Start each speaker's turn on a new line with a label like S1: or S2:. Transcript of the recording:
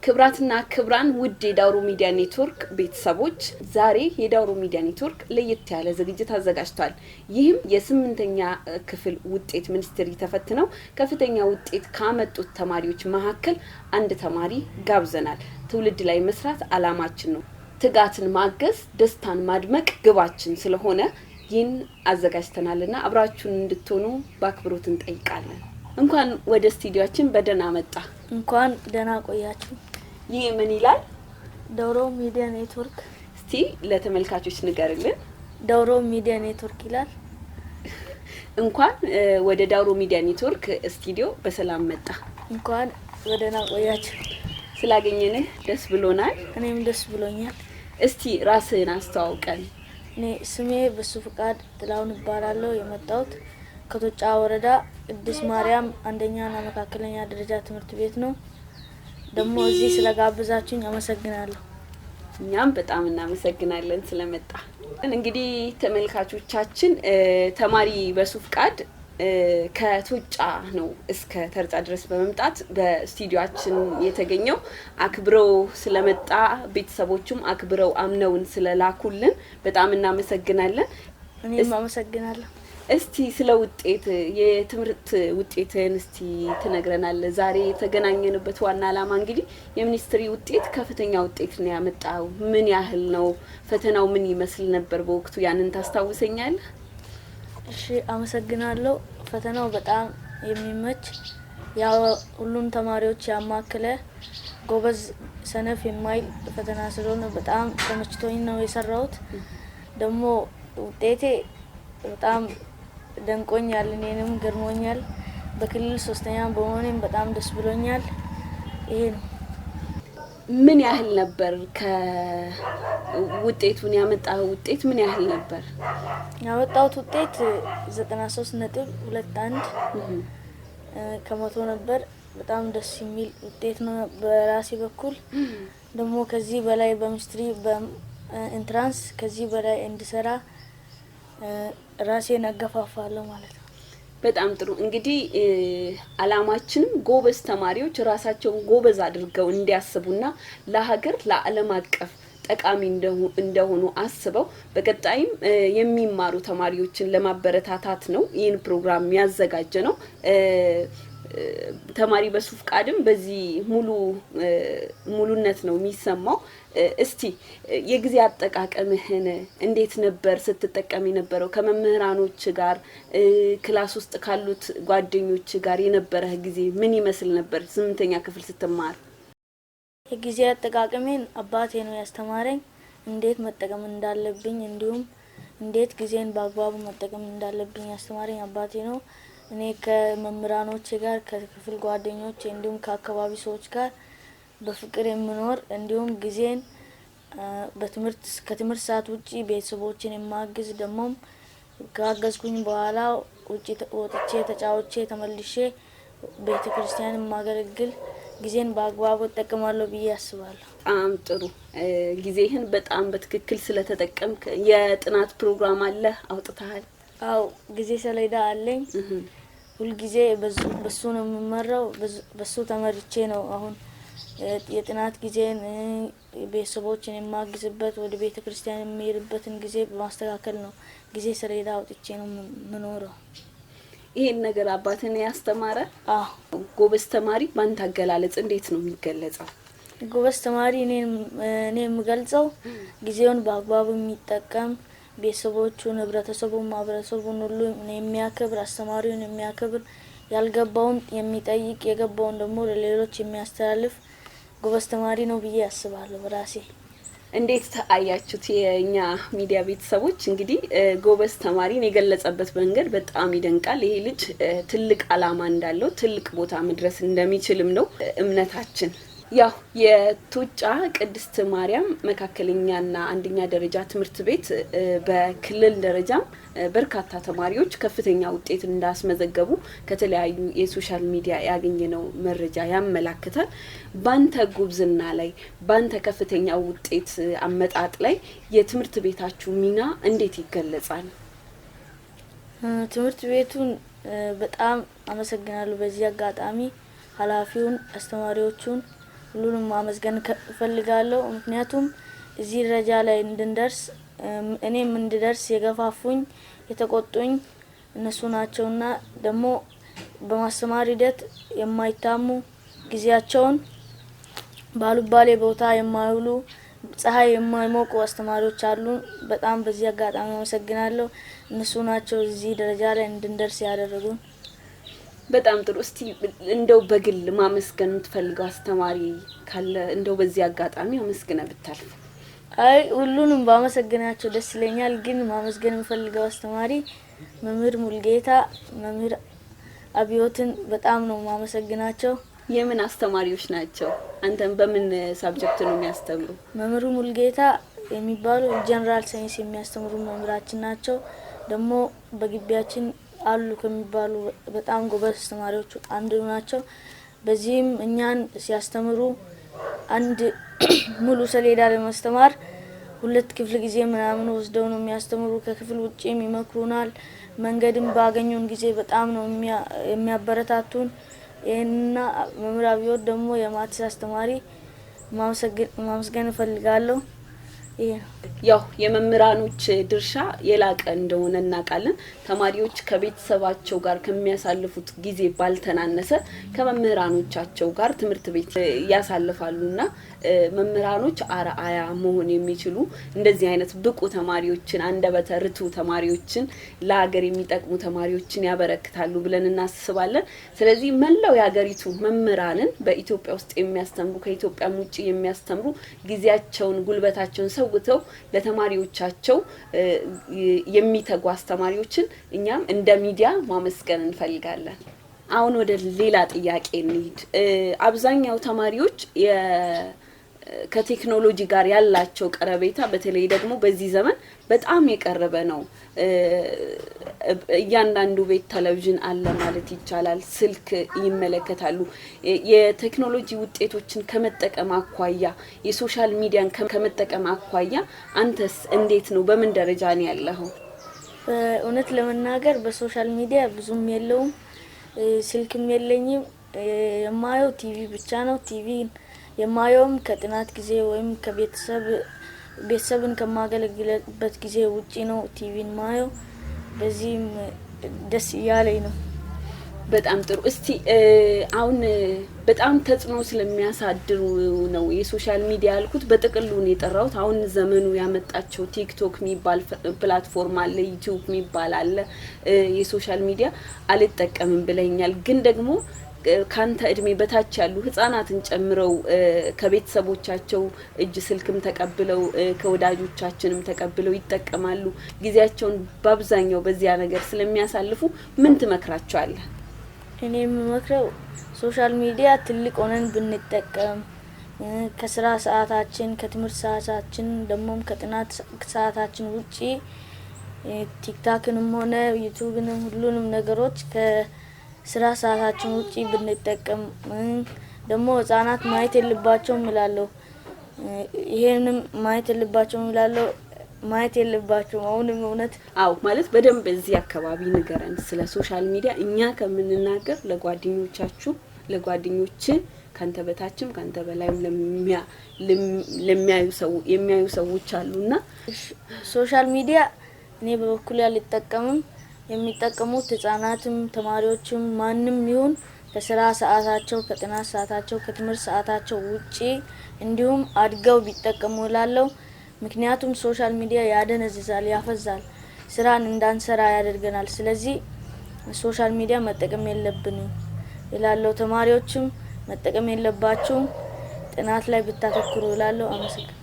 S1: ክቡራትና ክቡራን፣ ውድ የዳውሮ ሚዲያ ኔትወርክ ቤተሰቦች፣ ዛሬ የዳውሮ ሚዲያ ኔትወርክ ለየት ያለ ዝግጅት አዘጋጅቷል። ይህም የስምንተኛ ክፍል ውጤት ሚኒስትሪ ተፈትነው ከፍተኛ ውጤት ካመጡት ተማሪዎች መካከል አንድ ተማሪ ጋብዘናል። ትውልድ ላይ መስራት አላማችን ነው። ትጋትን ማገዝ፣ ደስታን ማድመቅ ግባችን ስለሆነ ይህን አዘጋጅተናልና አብራችሁን እንድትሆኑ በአክብሮት እንጠይቃለን። እንኳን ወደ ስቱዲዮአችን በደህና መጣ።
S2: እንኳን ደህና ቆያችሁ።
S1: ይህ ምን ይላል?
S2: ዳውሮ ሚዲያ ኔትወርክ።
S1: እስቲ ለተመልካቾች ንገርልን።
S2: ዳውሮ ሚዲያ ኔትወርክ ይላል።
S1: እንኳን ወደ ዳውሮ ሚዲያ ኔትወርክ ስቱዲዮ በሰላም መጣ።
S2: እንኳን በደህና ቆያችሁ።
S1: ስላገኘንህ ደስ ብሎናል።
S2: እኔም ደስ ብሎኛል።
S1: እስቲ ራስህን አስተዋውቀን።
S2: እኔ ስሜ በሱ ፍቃድ ጥላሁን እባላለሁ። የመጣሁት ከቶጫ ወረዳ ቅድስት ማርያም አንደኛና መካከለኛ ደረጃ ትምህርት ቤት ነው። ደግሞ እዚህ ስለጋበዛችሁኝ አመሰግናለሁ።
S1: እኛም በጣም እናመሰግናለን ስለመጣ። እንግዲህ ተመልካቾቻችን፣ ተማሪ በሱ ፍቃድ ከቶጫ ነው እስከ ተርጫ ድረስ በመምጣት በስቱዲዮአችን የተገኘው። አክብረው ስለመጣ፣ ቤተሰቦቹም አክብረው አምነውን ስለላኩልን በጣም እናመሰግናለን።
S2: እኔም አመሰግናለሁ።
S1: እስቲ ስለ ውጤት፣ የትምህርት ውጤትን እስቲ ትነግረናለህ። ዛሬ የተገናኘንበት ዋና ዓላማ እንግዲህ የሚኒስትሪ ውጤት ከፍተኛ ውጤት ነው ያመጣው። ምን ያህል ነው? ፈተናው ምን ይመስል ነበር በወቅቱ? ያንን ታስታውሰኛለህ?
S2: እሺ፣ አመሰግናለሁ። ፈተናው በጣም የሚመች፣ ያው ሁሉም ተማሪዎች ያማከለ፣ ጎበዝ ሰነፍ የማይል ፈተና ስለሆነ በጣም ተመችቶኝ ነው የሰራሁት። ደግሞ ውጤቴ በጣም ደንቆኛል፣ እኔንም ገርሞኛል። በክልል ሶስተኛ በመሆኔም በጣም ደስ ብሎኛል። ይሄ ነው።
S1: ምን ያህል ነበር ከውጤቱን ያመጣው ውጤት ምን ያህል ነበር?
S2: ያመጣሁት ውጤት 93.21 ከመቶ ነበር። በጣም ደስ የሚል ውጤት ነው በራሴ በኩል። ደግሞ ከዚህ በላይ በሚኒስትሪ በ entrance ከዚህ በላይ እንድሰራ ራሴን አገፋፋለሁ ማለት ነው።
S1: በጣም ጥሩ። እንግዲህ አላማችንም ጎበዝ ተማሪዎች ራሳቸውን ጎበዝ አድርገው እንዲያስቡና ለሀገር፣ ለዓለም አቀፍ ጠቃሚ እንደሆኑ አስበው በቀጣይም የሚማሩ ተማሪዎችን ለማበረታታት ነው ይህን ፕሮግራም ያዘጋጀ ነው። ተማሪ በሱ ፍቃድም በዚህ ሙሉ ሙሉነት ነው የሚሰማው። እስቲ የጊዜ አጠቃቀምህን እንዴት ነበር ስትጠቀም የነበረው? ከመምህራኖች ጋር፣ class ውስጥ ካሉት ጓደኞች ጋር የነበረህ ጊዜ ምን ይመስል ነበር ስምንተኛ ክፍል ስትማር?
S2: የጊዜ አጠቃቀሜን አባቴ ነው ያስተማረኝ። እንዴት መጠቀም እንዳለብኝ እንዲሁም እንዴት ጊዜን በአግባቡ መጠቀም እንዳለብኝ ያስተማረኝ አባቴ ነው። እኔ ከመምህራኖቼ ጋር፣ ከክፍል ጓደኞቼ እንዲሁም ከአካባቢ ሰዎች ጋር በፍቅር የምኖር፣ እንዲሁም ጊዜን በትምህርት ከትምህርት ሰዓት ውጪ ቤተሰቦችን የማግዝ፣ ደግሞም ካገዝኩኝ በኋላ ውጪ ወጥቼ ተጫውቼ ተመልሼ ቤተ ክርስቲያን የማገለግል፣ ጊዜን በአግባቡ እጠቀማለሁ ብዬ አስባለሁ።
S1: በጣም ጥሩ። ጊዜህን በጣም በትክክል ስለተጠቀምክ የጥናት ፕሮግራም አለ አውጥተሃል?
S2: አው፣ ጊዜ ሰሌዳ አለኝ። ሁልጊዜ በሱ ነው የምመራው። በሱ ተመርቼ ነው አሁን የጥናት ጊዜን፣ ቤተሰቦችን የማግዝበት፣ ወደ ቤተ ክርስቲያን የሚሄድበትን ጊዜ በማስተካከል ነው፣ ጊዜ ሰሌዳ አውጥቼ ነው የምኖረው።
S1: ይሄን ነገር አባትን ያስተማረ?
S2: አዎ።
S1: ጎበዝ ተማሪ በአንተ አገላለጽ እንዴት ነው የሚገለጸው?
S2: ጎበዝ ተማሪ እኔ የምገልጸው ጊዜውን በአግባቡ የሚጠቀም፣ ቤተሰቦቹን፣ ህብረተሰቡን፣ ማህበረሰቡን ሁሉ የሚያከብር፣ አስተማሪውን የሚያከብር፣ ያልገባውን የሚጠይቅ፣ የገባውን ደግሞ ለሌሎች የሚያስተላልፍ ጎበዝ ተማሪ ነው ብዬ አስባለሁ በራሴ።
S1: እንዴት አያችሁት? የእኛ ሚዲያ ቤተሰቦች፣ እንግዲህ ጎበዝ ተማሪን የገለጸበት መንገድ በጣም ይደንቃል። ይሄ ልጅ ትልቅ ዓላማ እንዳለው፣ ትልቅ ቦታ መድረስ እንደሚችልም ነው እምነታችን። ያው የቶጫ ቅድስት ማርያም መካከለኛና አንደኛ ደረጃ ትምህርት ቤት በክልል ደረጃም በርካታ ተማሪዎች ከፍተኛ ውጤት እንዳስመዘገቡ ከተለያዩ የ social media ያገኘነው መረጃ ያመላክታል። ባንተ ጉብዝና ላይ፣ ባንተ ከፍተኛ ውጤት አመጣጥ ላይ የትምህርት ቤታችሁ ሚና እንዴት ይገለጻል?
S2: ትምህርት ቤቱን በጣም አመሰግናለሁ። በዚህ አጋጣሚ ኃላፊውን፣ አስተማሪዎቹን ሁሉንም ማመስገን እፈልጋለሁ። ምክንያቱም እዚህ ደረጃ ላይ እንድንደርስ፣ እኔም እንድደርስ የገፋፉኝ፣ የተቆጡኝ እነሱ ናቸውና፣ ደግሞ በማስተማር ሂደት የማይታሙ፣ ጊዜያቸውን ባሉባሌ ቦታ የማይውሉ፣ ፀሐይ የማይሞቁ አስተማሪዎች አሉ። በጣም በዚህ አጋጣሚ አመሰግናለሁ። እነሱ ናቸው እዚህ ደረጃ ላይ እንድንደርስ ያደረጉን።
S1: በጣም ጥሩ። እስቲ እንደው በግል ማመስገን የምትፈልገው አስተማሪ ካለ እንደው በዚህ አጋጣሚ አመስግነ ብታልፍ።
S2: አይ፣ ሁሉንም ባመሰግናቸው ደስ ይለኛል። ግን ማመስገን የምፈልገው አስተማሪ መምህር ሙልጌታ፣ መምህር አብዮትን በጣም ነው ማመሰግናቸው።
S1: የምን አስተማሪዎች ናቸው? አንተም በምን subject ነው የሚያስተምሩ?
S2: መምህሩ ሙልጌታ የሚባሉ general science የሚያስተምሩ መምህራችን ናቸው። ደግሞ በግቢያችን አሉ ከሚባሉ በጣም ጎበዝ አስተማሪዎች አንዱ ናቸው። በዚህም እኛን ሲያስተምሩ አንድ ሙሉ ሰሌዳ ለማስተማር 2 ክፍል ጊዜ ምናምን ወስደው ነው የሚያስተምሩ። ከክፍል ውጪም ይመክሩናል። መንገድም ባገኙን ጊዜ በጣም ነው የሚያበረታቱን። ይህንና መምህር አብዮት ደግሞ የ maths አስተማሪ ማመስገን እፈልጋለሁ። ይሄ ነው።
S1: ያው የመምህራኖች ድርሻ የላቀ እንደሆነ እናውቃለን። ተማሪዎች ከቤተሰባቸው ጋር ከሚያሳልፉት ጊዜ ባልተናነሰ ከመምህራኖቻቸው ጋር ትምህርት ቤት ያሳልፋሉና፣ መምህራኖች አርአያ መሆን የሚችሉ እንደዚህ አይነት ብቁ ተማሪዎችን፣ አንደበተ ርቱዕ ተማሪዎችን፣ ለሀገር የሚጠቅሙ ተማሪዎችን ያበረክታሉ ብለን እናስባለን። ስለዚህ መላው የሀገሪቱ መምህራንን፣ በኢትዮጵያ ውስጥ የሚያስተምሩ፣ ከኢትዮጵያም ውጭ የሚያስተምሩ፣ ጊዜያቸውን ጉልበታቸውን ሰውተው ለተማሪዎቻቸው የሚተጉ አስተማሪዎችን እኛም እንደ ሚዲያ ማመስገን እንፈልጋለን። አሁን ወደ ሌላ ጥያቄ እንሂድ። አብዛኛው ተማሪዎች ከቴክኖሎጂ ጋር ያላቸው ቀረቤታ በተለይ ደግሞ በዚህ ዘመን በጣም የቀረበ ነው። እያንዳንዱ ቤት ቴሌቪዥን አለ ማለት ይቻላል። ስልክ ይመለከታሉ። የቴክኖሎጂ ውጤቶችን ከመጠቀም አኳያ፣ የ social media ን ከመጠቀም አኳያ አንተስ እንዴት ነው? በምን ደረጃ ነው ያለኸው?
S2: እውነት ለመናገር በ social media ብዙም የለውም። ስልክም የለኝም። የማየው ቲቪ ብቻ ነው። ቲቪ የማየውም ከጥናት ጊዜ ወይም ከቤተሰብ ቤተሰብን ከማገለግልበት ጊዜ ውጪ ነው ቲቪን ማየው። በዚህም ደስ እያለኝ ነው።
S1: በጣም ጥሩ። እስቲ አሁን በጣም ተጽዕኖ ስለሚያሳድሩ ነው የ social media ያልኩት። በጥቅሉ ነው የጠራሁት። አሁን ዘመኑ ያመጣቸው ቲክቶክ የሚባል platform አለ፣ ዩቲዩብ የሚባል አለ። የ social media አልጠቀምም ብለኛል። ግን ደግሞ ካንተ እድሜ በታች ያሉ ህጻናትን ጨምረው ከቤተሰቦቻቸው እጅ ስልክም ተቀብለው፣ ከወዳጆቻችንም ተቀብለው ይጠቀማሉ። ጊዜያቸውን በአብዛኛው በዚያ ነገር ስለሚያሳልፉ ምን ትመክራቸዋለህ?
S2: እኔ የምመክረው social media ትልቅ ሆነን ብንጠቀም፣ ከስራ ሰዓታችን፣ ከትምህርት ሰዓታችን፣ ደግሞም ከጥናት ሰዓታችን ውጪ ቲክታክንም ሆነ ዩቲዩብንም ሁሉንም ነገሮች ከስራ ሰዓታችን ውጪ ብንጠቀም፣ ደግሞ ህጻናት ማየት የለባቸውም እላለሁ። ይሄንም ማየት የለባቸውም እላለሁ። ማየት የለባቸውም አሁንም እውነት።
S1: አው ማለት በደንብ እዚህ አካባቢ ንገረን ስለ social media፣ እኛ ከምንናገር ለጓደኞቻችሁ፣ ለጓደኞች፣ ካንተ በታችም ካንተ በላይም ለሚያዩ ሰው የሚያዩ ሰዎች አሉና።
S2: Social media እኔ በበኩሌ አልጠቀምም። የሚጠቀሙት ህጻናትም ተማሪዎችም ማንም ይሁን ከስራ ሰዓታቸው፣ ከጥናት ሰዓታቸው፣ ከትምህርት ሰዓታቸው ውጪ እንዲሁም አድገው ቢጠቀሙ እላለሁ። ምክንያቱም social media ያደነዝዛል፣ ያፈዛል፣ ስራን እንዳንሰራ ያደርገናል። ስለዚህ social media መጠቀም የለብንም እላለሁ። ተማሪዎችም መጠቀም የለባችሁም፣ ጥናት ላይ ብታተኩሩ እላለሁ። አመሰግናለሁ።